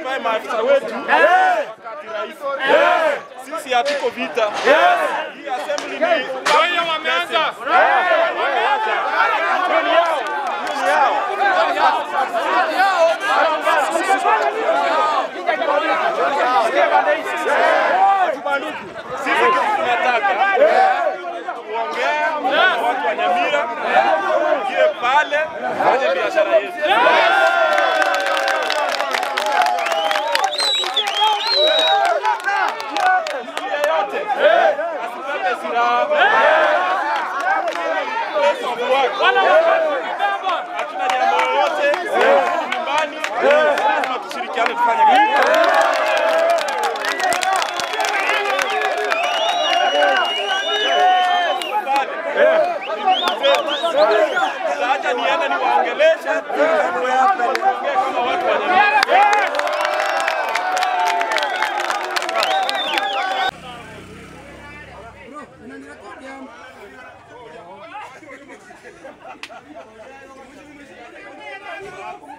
Tupae maafisa wetu wakati rahisi. Sisi hatuko vita. Hii assembly ni wao wameanza. Sisi kitu tunataka kuongea na watu wa Nyamira, tuingie pale fanye biashara yetu. Yeyote asibebe silaha. Hatuna jambo lolote nyumbani, lazima tushirikiane tufanye kazi. Acha niende niwaongeleshe kama watu wa Nyamira. Bro,